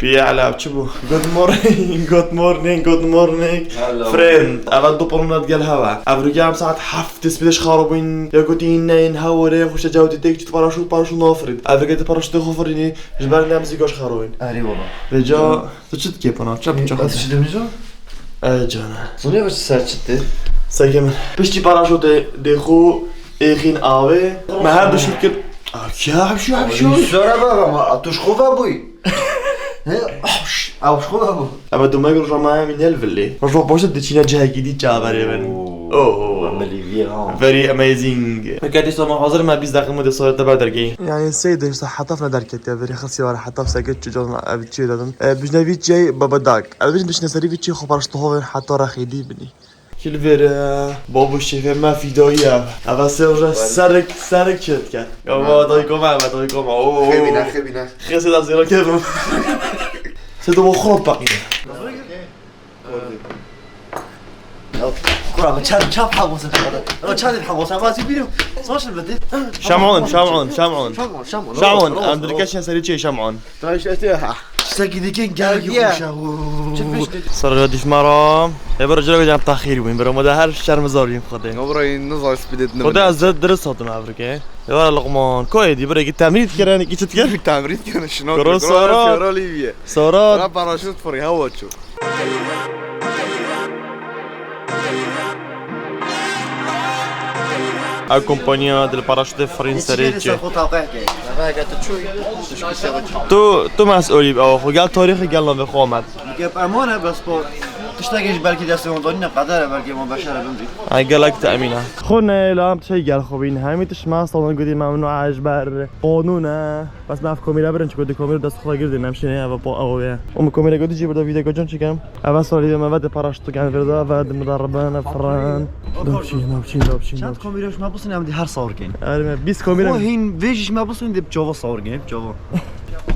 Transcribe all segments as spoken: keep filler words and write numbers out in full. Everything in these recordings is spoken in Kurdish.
Pî Ela, çi bû? Good morning, good morning, good morning. Hello. Friend, eva du promenad gel hewa. Ev rûgê em saet heft dest pêş xarobîn. Ya gotî neyin hewre, xuşe cawtî tek çit paraşût, paraşût nafirîn. Ev rûgê te paraşûtê xwe firînî, ji ber ne em zî goş xarobîn. Erê baba. Vêca, tu çi dikê pana? Çap çap. Ez çi dibêjim? E, cana. Zanî ev ser çi tê? Seke min. Piştî paraşûtê dê xwe êxîn avê. Me her du şût kir. Ah, ya, hemşî, hemşî. Sora baba, ma tu ji xwe ve bûyî. He? Ew ji xwe ve bû. Ema tu me roja me em nel vilê. Roja paşê diçîne cihekî dî çaverê min. Oo. Oo. Amelî vî ha. Very amazing. Peki, dîsa me hazir me bîst deqîqe de sora te ber dergehî. Yani sey de işte hataf ne derketiye, veri xasi var hataf seket çi can ev çi dedim. E, bijne vî çi babadak. Ev bijne serî vî çi xo paraşûtê xwe heta rexî dî binî. Kilvere, babo şefê me fîdayî ye. Eva sê roja serek, serek çêt ket. Ya va dayko me, eva dayko me. Oo. Xêbîne, xêbîne. Xêsê da zêro kevim. Sê do xrot paqîne. Kura, me çar, çar hawasa. Ama çar hawasa, ama zî bîrim. Soşun bidi. Şam'un, Şam'un, Şam'un. Şam'un, Şam'un. Şam'un, em dirkeşin serî çê Şam'un. Tiştekî dikin gelekî xweş e. Serra dîf me re. Ê, bi rojê re em texîr bûn. Bira me de her şermizar bîn Xwedê. Ya bira, nizan spîdêt ne. Xwedê ez de dirist hatim evrikê. Ê, were Luqman. Ko êdî, birêkî temrîn dikir, enî çi dikir? Temrîn dikir, şino. Kuro kuro, Sora. Sora Lîviye. Sora. Sora paraşût firî, hewa çû. Ew kompanya dil paraşûtê firîn serê çi? Tu, tu mesulî bi ew xwe gel tarîxê gel navê xwe Amed. Gep eman e, bes po tiştekê ji belkî destê wan danîne, qeder e, belkî wan beşer e bimrî. Ay gelek te emîne. Xwe ne, la em tiştekî gel xwe bîn. Hemî tişt me, standard gotî me, min û ez ji ber qanûn e. Bes me ev komîre birin, çiko di komîre dest xwe girdi, nemşîne eve po ew ye. O min komîre gotî jî burada vîdeo can çekem. Eve sorî me ve de paraşût gen verda ve de mudarriben, fren. Dopçî, dopçî, dopçî. Çend komîre şuna bisin, em di her sawir kên. Erê me bîst komîre. O hin vêjî şuna bisin, de çava sawir kên, çava.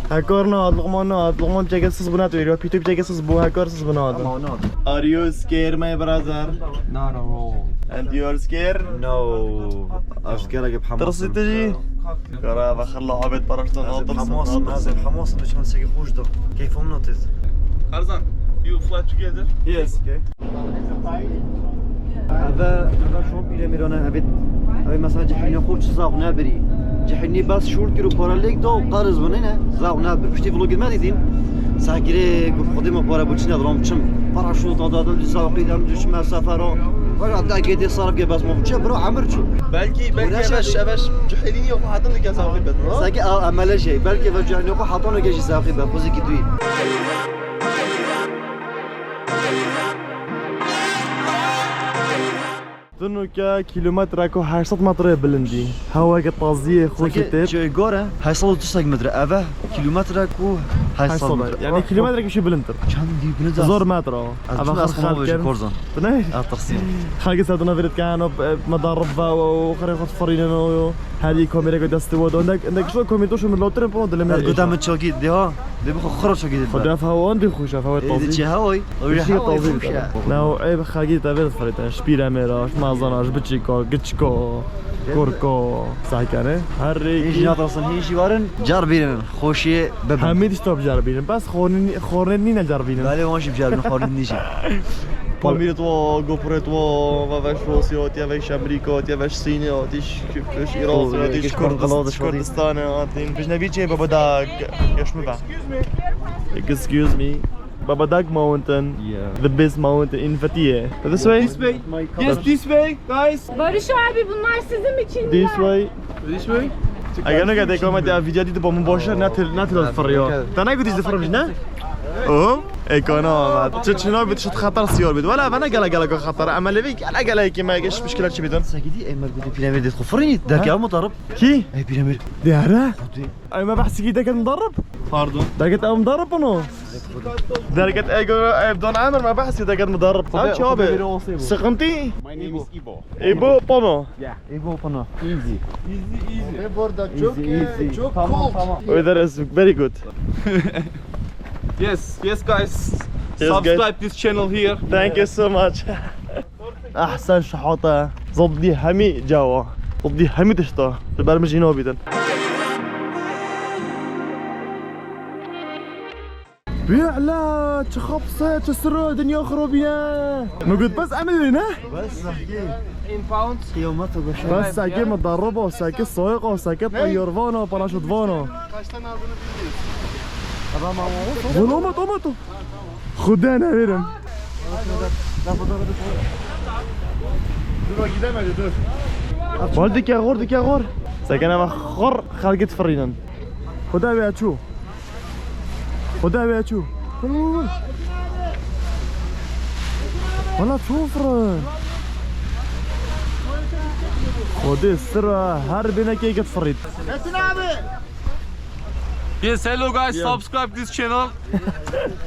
Hekar na, Luqman na, Luqman çekesiz buna tu, pîtû çekesiz bu, hekar siz buna. Ama o ne oldu? Are you scared, my brother? Not at all. And you are scared? No. Aşkera ki Hamas. Tirsi te jî? Kara, ve xilla habet paraştan. Ez Hamas, ez Hamas, çan seki hoş do. Keyfim not is. Karzan, you fly together? Yes. Okay. Eve, eve şom pîremîrane, eve, eve mesela cehînê xwe çi zax nebirî. Cehînî bes şûr kir û para lêk da û qeriz bû, ne? Zax nebir. Piştî vlogê me dîtin. Sehgirê ku Xwedê me pare bû çi nediram çim. Paraşût da da da zaxî dem çim sefera. Wala da gede sarf ge bes mo çi bro emir çû. Belkî, belkî eveş, eveş cehînî yok hatin dike zaxî bet, ha? Seki a, emele şey. Belkî ve cehînî yok hatin dike jî zaxî bet. Xwezî ki duy. Tunûke kîlometreko heşt sed metre bilindî. Heweke taziyê xwe Seke kitêt. Çi gore? Heşt sed û çil metre. Eve kîlometreko heşt sed metre. Yani kîlometreke şu bilindtir. Çend dî bilind? Zor metre o. Ez eve çim xwe ez xwe xelken. Korzan. Tu ne? Ez tirsim. Xelkê ser dina virit kan o, e, medarib ve o, o xerê xwe firînin o. Herî komîreke destê we de. Endek, endek şo komîr to şo min lotirin pon dilim. Ez gotam min çakî de ha. De bi xwe xira çakî de. Xwe def hewa an de xweş, hewa tazî. Çi hewayî? Öyle hewayî xweş e. Ne o, ey bi xelkî te vê firîtin. Şpîre mêra, mazana, ji biçîka, giçka, kurka, sahkene. Her rêkî. Hiç natrasin, hiç varin. Car birin, xweşiyê bibin. Hemî tişta bi car birin. Bes xornî, xornê nîne car birin. Belê wan jî bi car birin, xornê nîjî. Komîrê to, gopurê to, ve ve ji Rûsya hatiye, ve ji Amerîka hatiye, ve ji Sînê hatiye, ji, ji Îranê hatiye, ji Kurdistanê hatin. Bijne vî çê baba da yaşmı ben. Excuse me. Baba Dag Mountain. Yeah. The best mountain in Fethiye. This way? This way. Yes, this way, guys. Barış abi, bunlar sizin için. This way. This way. Eger ne kadar komedi ya video dî bo min baş e, ne tê, ne tê firyo. Te ne gotî firyo ne? Oho. Ekana ama. Çi çina bit şit xatar siyar bit. Wala bana gele gele xatar. Ama levi gele gele ki me geç müşküler çi bidin. Sen gidi Emir gidi piramidi xufrini. Derke ama tarıp. Ki? Ey piramid. Diyara. Ay me bahsi ki deket mudarrib. Pardon. Deket ew mudarrib bunu. Derket ego evdan amir me bahsi deket mudarrib. Tabii, tabii, tabii. Sıkıntı? My name is Ibo. Ebo Pano. Yeah, Ebo Pano. Easy. Easy, easy. Ve bu arada çok, easy, e, easy. Çok tamam, cold. Tamam. Weather is very good. Yes, yes, guys. Yes, guys. Subscribe this channel here. Thank you so much. Ahsen şahata. Zobdi hemi cawa. Zobdi hemi tişta. Li ber min jî nabîtin. Bêla, çi xapse, çi siro, dinya xirobîne. Min got, bes em ê ne? Bes zehgê. Qiyameta goşa. Bes zehgê min darriba, zehgê sayiqa, zehgê teyarvana, paraşutvana. Kaç tane aldığını bilmiyoruz. Adam ama o. Vur, omut, omut. Xuda ne verim. Dur, o gidemedi, dur. Bal dike xor, dike xor. Sekene ve xor, xelkê difirînin. Xuda ve çû. Xuda ve çû. Valla çû firin. Xwedê sira her binekê git firît. Metin abi. Yes, hello guys, Yeah. subscribe this channel,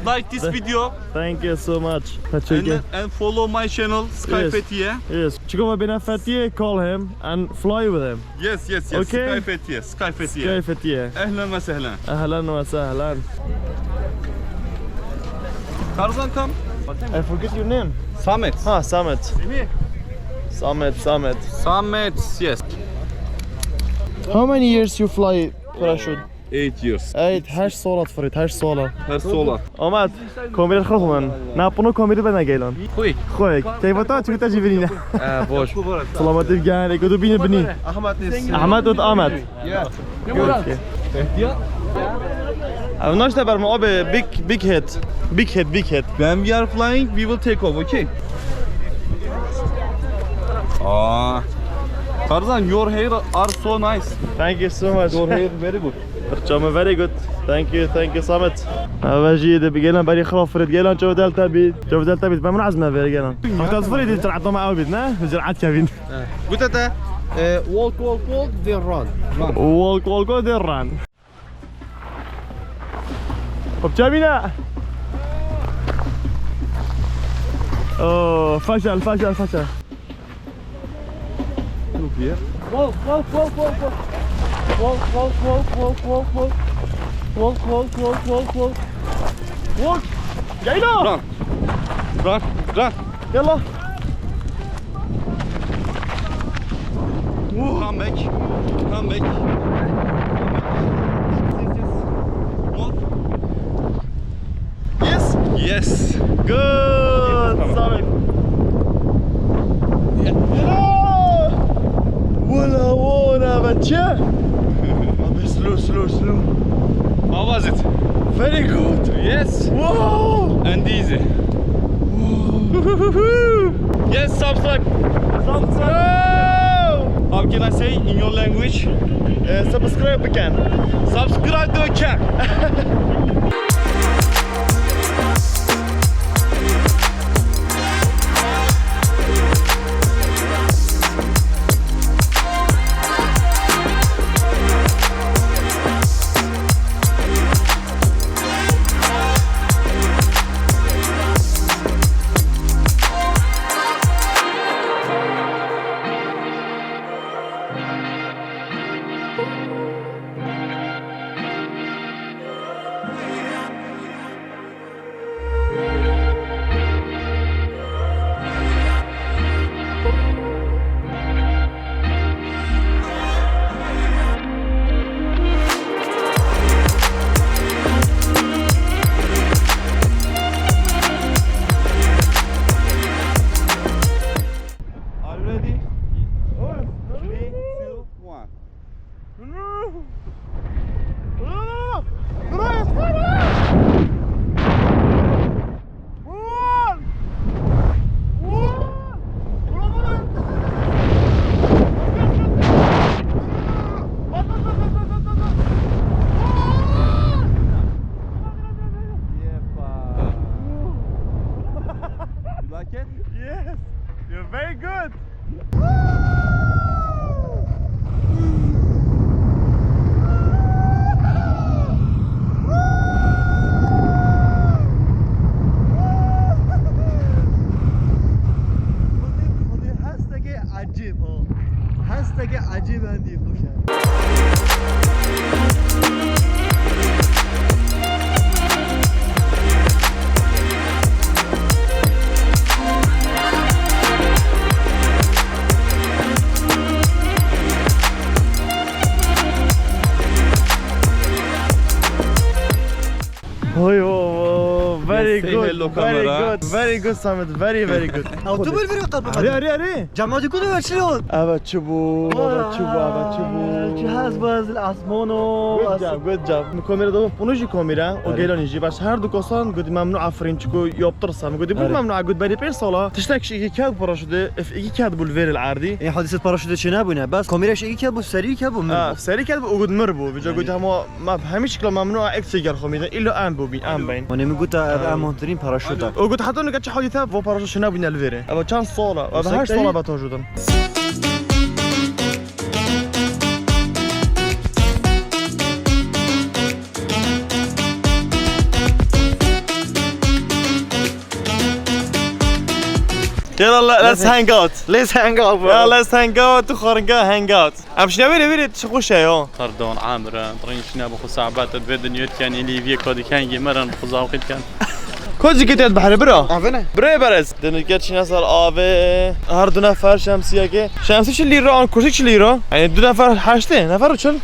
like this video, Thank you so much. and, Teşekkür. and follow my channel, Sky Yes. Fethiye. Yes. Çiko ve bine Fethiye, call him and fly with him. Yes, yes, yes. Okay. Sky Fethiye, Sky Fethiye. Sky Fethiye. Ehlen ve sehlen. Ehlen ve sehlen. Tarzan, come. I forget your name. Samet. Ha, Samet. Samet, Samet. Samet, yes. How many years you fly parachute? Eight years. Eight, heşt sala difirît, heşt sala. Heşt sala. Ahmet, komîrê xwe xwe min. Na pino komîrê bena geylan. Xwê. Xwê. Keyfa te çi te jî vinîne. Eh, boş. Selametî gel, eko tu bîne binî. Ahmet is. Ahmet û Ahmet. Yeah. Good. Okay. Ev naşte ber me abi, big, big head. Big head, big head. When we are flying, we will take off, okay? Ah. Tarzan, your hair are so nice. Thank you so much. Your hair very good. Rça me very good. Thank you, thank you, Samet. Eve jî de bi gelen berî xira firit gelen çev del tebî. Çev del tebî. Ben bunu azme ver gelen. Hatta firit de çarata ma abid ne? Ziraat kevin. Gute te, e, walk, walk, walk, then run. Run. Walk, walk, walk, then run. Hop çevine. Oh, faşal, faşal, faşal. Look here. Walk, walk, walk, walk, walk. Walk, walk, walk, walk, walk, walk. Walk, walk, walk, walk, walk. Walk. Gel lan. Run. Run. Run. Yalla. Come back. Come back. Come back. Yes, yes, yes. Walk. Yes. Yes. Good. Tamam. Samet. Yeah. Wala wona bache. Abi slow, slow, slow. How was it? Very good. Yes. Wow. And easy. Wow. Yes, subscribe. Subscribe. How can I say in your language? Uh, subscribe bikin. Subscribe bikin. Are you ready? Three, two, one. You like it? Yes, you're very good. Xwedê, xwedê hestekê ecêb ha. Hestekê ecêb endî xweş e. Hay baba. Very good, very good, Samet, very, very good. Ew tu bir bir qal. Arê, arê, arê. Cemaatî ku dibe çi ol? Eve çi bû, eve çi bû, eve çi bû? Cihaz baz asmano. Good job, good job. Min kamera da punu jî kamera, o geylanî jî. Baş her du kasan gudi memnû aferîn çiku yaptırsa. Min gudi bu memnû a gud berî pênc sala. Tiştek şi iki kağıt paraşütü, iki kağıt bul veril erdî. E, hadise paraşütü çi nebûne. Bas kamera şi iki kağıt bu, seri iki kağıt bu, mir bu. Ha, seri kağıt bu, o gud mir bu. Vîca gudi hema Ma hemî şikla memnû a ek çêger xwe mîdin. Îlo em bûbîn, em beyn. Wanê min gota ev emantirîn paraşût e. O got heta nika çi hadîse vo paraşût şina bûne li vêrê. Eva çend sala? Eva heşt sala be to jûdin. Yalla, let's hang out. Let's hang out, bro. Yeah, let's hang out. Tu xwaringa hang out. Em şine wêrê, wêrê çi xweş e ya. Pardon, Amir, em rîn şine bi xwe sabat, divê dinyê diken, êlî viyê kadî kengê me re bi xwe zawqî diken. Kocî gitê di behrê bira? Avê ne? Birê berez. Dinike çine ser avê. Her du nefer şemsiyekê. Şemsî çi lîra an, kursî çi lîra? Yani du nefer heştê, nefer û çil.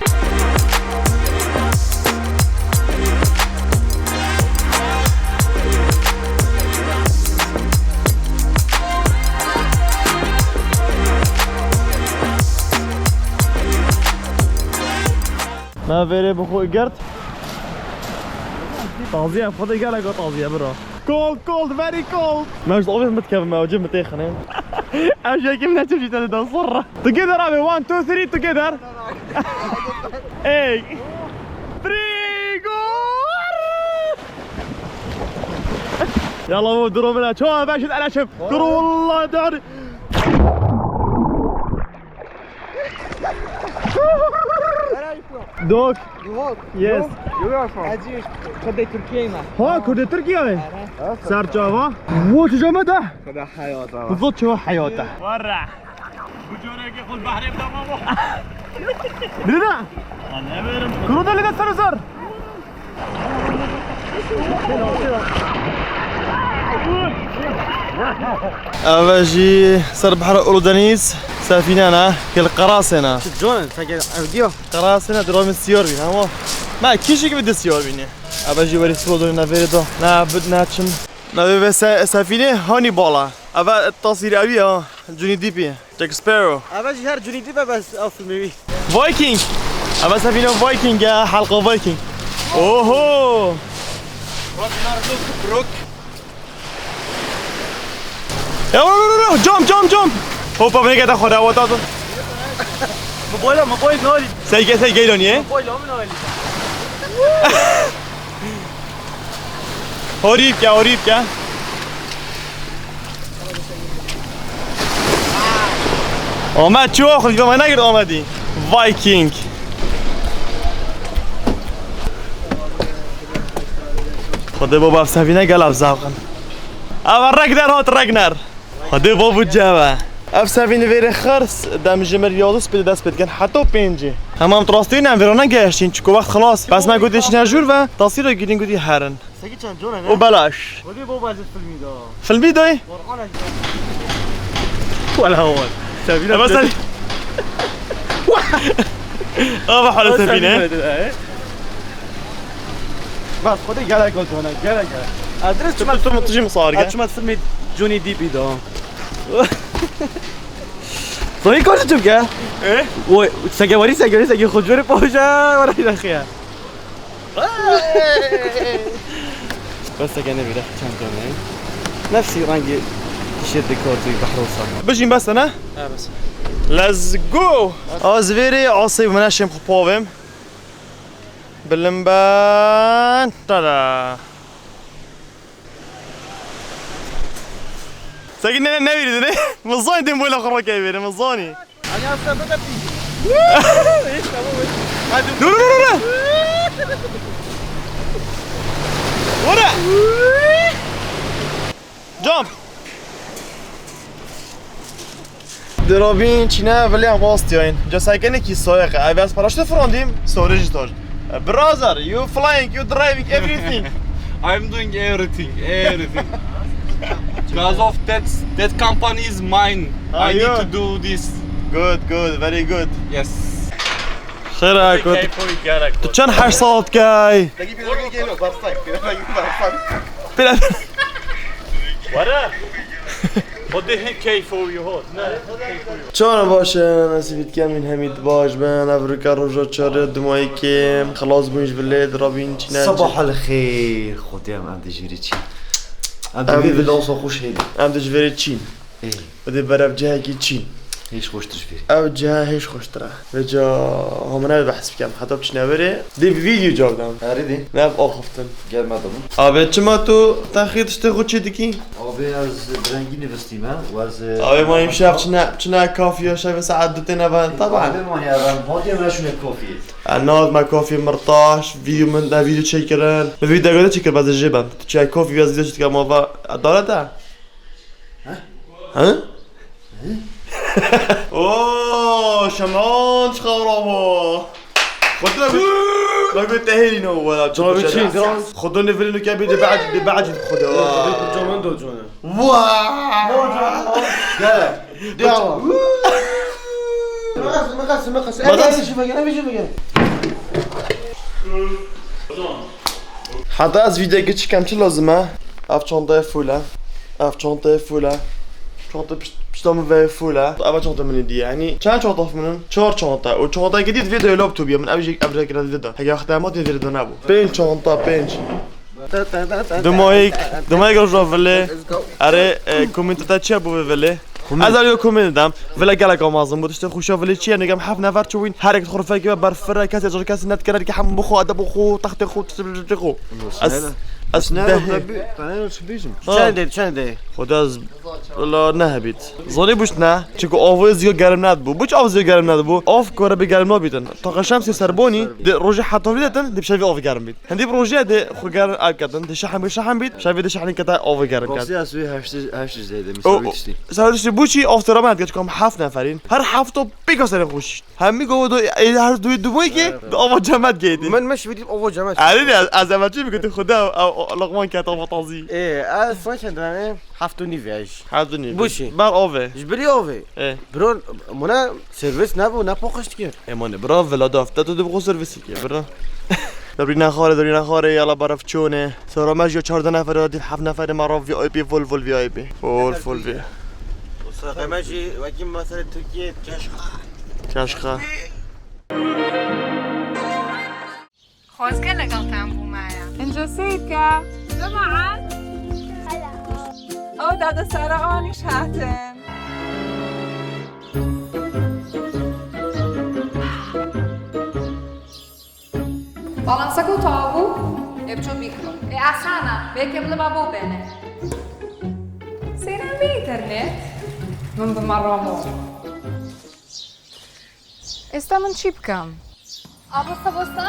Na verê bi xwe girt. Taziye, xwedê gelek tazî ye bira. Cold, cold, very cold. Me ji avê min dikevim, me cim têxine. Em ji yekê min neçim jî te dida sirra. Together abi, one, two, three, together. Hey. Three, go. Yalla bu durum bile. Çoğu ben şimdi eleşim. Dur vallahi dur. Where are you from? Dog. Dog? Yes. You? You are from? Aziz, Kurdê Türkiye mi? Ha, Kurdê Türkiye mi? Serçava. Bu çocuk mu da? Kurdê hayata. Bu zot çocuk hayata. Warra. Bu corekê xwe behrê bidama bo. Dide. Kuro da lide ser ser. Eve jî ser behra Uludeniz sefîne ne, gel qerasê ne. Çi conin, seke ev diyo? Qerasê ne, duramê siyar bîne ama. Me kîşik bi de siyar bîne. Eve jî werî siro dönü ne verê da. Ne bid ne çim. Ne ve se-, sefîne Hannibal e. Eve tasîr ew ya, Johnny Depp. Jack Sparrow. Eve jî her Johnny Depp e bes ew filmê wî. Viking. Eve sefîne Viking ya, halka Viking. Oho. Ragnar Lodbrok. Ya, no, no, no, no. Jump, jump, jump. Hopa, bine gete xwe de, wata tu. Mobayla, mobayl nalî. Seyke, seyke, îloniye. Mobayla min nalî. Horî bike, horî bike. Ahmet çi wa xwe me negirt Ahmetî. Viking. Xwedê baba ev sevîne gel ev zavqin. Ev Ragnar hat Ragnar. Xwedê baba ceve. Ev sevîne vêrê xirs dem ji mir yazû spêdê dest pê dikin. Heta pêncî. Hema em rastî ne, em vêra negeştîn, çiko wext xilas. Bes me gotî çine jûr ve, tasîra girîn gotî herin. Seki çend cone ne? O belaş. Xwedê baba ez filmî da. Filmî dayê? Qur'an ez. Wala hawal. Sevîne. Ama sen. Ama hala sevîne. Bas, xwedê gelek o cone, gelek gelek. Adres çima tu, tu, tu jî misar ge. Çima filmê Johnny Depp da. Zayı kaç çim ke? E? Oy, seke varî seke, seke xocori poja, varî raxiya. Bes seke ne bîre, çend tane? Nefsî rengî tişîrtê kotî behrosa. Bijîm bes ne? Ha, bes. Let's go! Az vêrê asê min şêm xwe pavêm. Bilim ben. Tada. Seki ne, ne bîrî ne? Min zanî dê moyla xwe rokey bêrê, min zanî. Dur, dur, dur, dur. Wara. Jump. Dirobîn çîne vilê em astiyayîn. Ca seke ne kî sayeq e. Ev ez paraşütü firandîm, sorê jî tor. Brother, you flying, you driving, everything. I'm doing everything, everything. Because of that, that company is mine. Ah, I need to do this. Good, good, very good. Yes. Xêr e, good. Tu çend heşt sal dikey? Pêra. Were! Xwedê hin keyf û yihot. Ne, keyf û yihot. Çawa baş in, ez hîvî dikim hûn hemî baş bin. Ev rika roja çarê dimayî ke xilas bûn ji vilê, dirabîn çîne. Sabah el xêr, Xwedê em, em dê ji vêrê çîn. Em dê Em vê dê vila wisa xweş hêlin. Em dê ji vêrê çîn. Ê. Û dê berev cihekî çîn. Hêj xweştir ji vêrê. Ev ciha hêj xweştir e. Vêca homine behs bikem. Heta biçine wêrê. Dê bi vîdeo cavdam. Erê dê. Ne bi axiftin. Gel me dabin. Abi çima tu texî tiştê xwe çê dikî? Abi ez bi rengî nivistîme. Û ez, e, Abi ma îmşev çine, çine kafiye şevê saet du têne ben. Taban. Abi ma ya ben hatiye me şûne kafiye. Naz me kafiye mirtaş. Vîdeo min de vîdeo çêkirin. Min vîdeo de çêkir, ez ê jê bem. Tu çi kafiye ez vîdeo çêdikim ava. Adalet e? Ha? Oo, Şeman çi xewra bû? Xwedê me got, me got te hêrî ne wela. Tabii çi, biraz. Xwedê ne vilî nuke bê de bacî, de bacî Xwedê. Xwedê kucaman da cana. Vaa! Gel. De ama. Mekas, mekas, mekas. Mekas. Evi, evi, şuna gel, evi, şuna gel. Heta ez vîdeo çêkem çi lazim e? Ev çantaya full e. Ev çantaya full e. Çanta pişt-, pişta min ve full e. Ev çanta min diye. Yani çend çanta min? Çar çanta. O çanta ki dit video laptop ya min ev jek ev jek red da. Hege xdema dit video ne bu. Pênc çanta, pênc. Dimayik, dimayik roja vilê. Let's go. Erê, e, komenta te çi bû vê vilê? Komê. Ez aliyo komê didem. Vila gelek amazin bû. Tiştê xweşa vilê çi ye? Nigem heft nefer çûbûn. Her yek xurfekê ve berfire, kesê car kesê netkere ki hem bixwe, ede bixwe, textê xwe, tiştê xwe. Ez, ez ne dehê. Çend de, çend de. Xwedê ez, wala ne hebît. Zanî bûş ne? Çünkü avê ziyo germ nedibû. Bû çi av ziyo germ nedibû? Av kore bi germ nabîtin. Taqa şemsê serbonî, de rojê heta vî detin, de şevî av germ bît. Hindî bi rojê de xwe germ ev ketin, de şehem bî, şehm bît, şevî de şehnî kete avê germ ket. Rostî ez wî heşt, heşt zeyde, O, misal o, tiştî. Ser tiştî bû çî, after amet geç kam heft neferîn. Her hefto pêka serê xwe şişt. Hemî go do, e, her du, du boy ki, Evet, evet. do ava cemet geydi. Min, min şivî dît ava cemet. Erê ne, ez, ez eve çi bigotin, Xwedê, ev, ev, Loqman ket ava tazî. Ê, ez sana çend tane? Heft û nîv ya ji. Heft û nîv. Bû çi? Ber avê. Ji bilî avê. Ê. Bro, muna servis nebû, ne poqiş dikir. Ê mane, bra, vila da hafta tu dibixwe servis dikir, bra. Dobrîna xare, dobrîna xare, yala baraf çone. Sora me ji çardeh nefer, dî heft nefer me ra V I P, full, full V I P. Full, full V I P. Sora me jî wekî mesela Tirkiye, çeşxa. Çeşxa. خۆزگە لەگەڵتان بوومایە. ئینجا سیرکە. زمان. ئەو دادە سارە ئەوانیش هاتن. باڵانسەکە و تەواو بوو؟ ئێ بچۆ بیکڕم. ئێ ئاسانە، بێکێ بڵێ با بۆ بێنێ. سەیران بێ ئینتەرنێت. من بمە ڕۆمۆ. ئێستا من چی بکەم؟ ئابۆستا بۆستا؟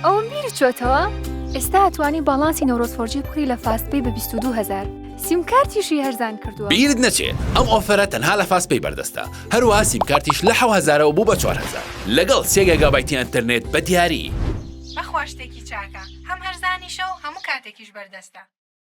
ئەوم بیر چۆتەوە؟ ئێستا ئەتوانی باڵانسی نەورۆز فۆر جی بکڕی لە فاست پەی بە بیست و دوو هەزار. سیمکارتیشی هەرزان کردووە. بیرت نەچێ، ئەم ئۆفەرە تەنها لە فاست پەی بەردەستە. هەروەها سیمکارتیش لە حەوت هەزارەوە بوو بە چوار هەزار. لەگەڵ سێ گیگابایتی ئینتەرنێت بە دیاری. بەخوا شتێکی چاکە. هەم هەرزانیشە و هەموو کاتێکیش بەردەستە.